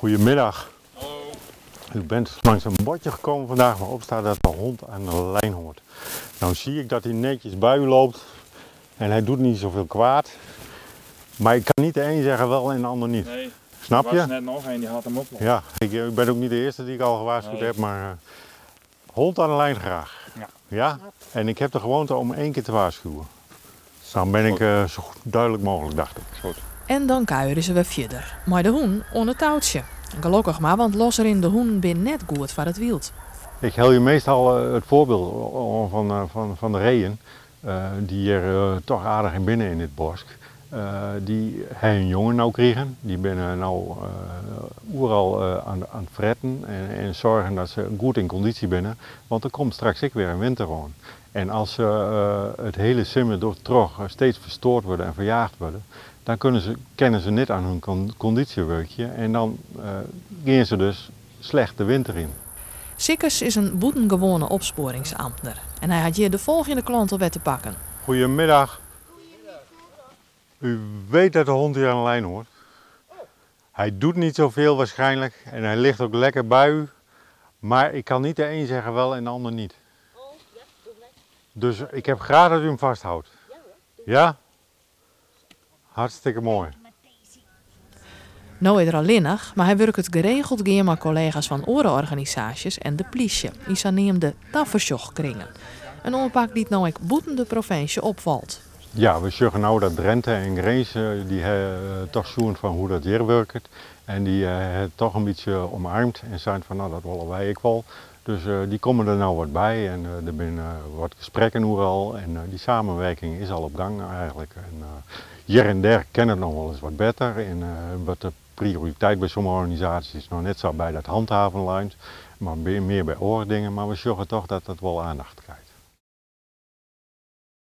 Goedemiddag. U bent langs een bordje gekomen vandaag waarop staat dat de hond aan de lijn hoort. Nou zie ik dat hij netjes bij u loopt en hij doet niet zoveel kwaad. Maar ik kan niet de een zeggen wel en de ander niet. Nee, Snap er was je? net nog een die had hem op. Ja, ik ben ook niet de eerste die ik al gewaarschuwd Nee. heb, maar hond aan de lijn graag. Ja. Ja? En ik heb de gewoonte om één keer te waarschuwen. Dan ben ik zo goed, duidelijk mogelijk, dacht ik. Goed. En dan kuieren ze weer verder. Maar de hoen onder touwtje. Gelukkig maar, want losser in de hoen bin net goed voor het wild. Ik hel je meestal het voorbeeld van de reeën, die hier toch aardig in binnen in dit bos. Die hebben een jongen nou kregen, die binnen nou overal aan het fretten en zorgen dat ze goed in conditie binnen, want er komt straks ook weer een winter aan. En als ze het hele simmer door trog steeds verstoord worden en verjaagd worden, dan kennen ze niet aan hun conditiewerkje en dan gaan ze dus slecht de winter in. Sikkes is een boetengewone opsporingsambtenaar en hij had hier de volgende klant alweer te pakken. Goedemiddag. U weet dat de hond hier aan de lijn hoort. Hij doet niet zoveel waarschijnlijk en hij ligt ook lekker bij u. Maar ik kan niet de een zeggen wel en de ander niet. Dus ik heb graag dat u hem vasthoudt. Ja? Hartstikke mooi. Nou is er alleenig, maar hij werkt het geregeld geer met collega's van orenorganisaties en de politie. Die saneemde tafersjochkringen. Een oorpak die nou ik boeten de provincie opvalt. Ja, we zeggen nou dat Drenthe en Grens die toch zoeken van hoe dat hier werkt. En die het toch een beetje omarmd en zijn van nou dat willen wij ook wel. Dus die komen er nou wat bij en er zijn wat gesprekken overal en die samenwerking is al op gang eigenlijk. En hier en der kennen het nog wel eens wat beter en wat de prioriteit bij sommige organisaties is nog net zo bij dat handhavenlijn, maar meer bij oordingen. Maar we zorgen toch dat dat wel aandacht krijgt.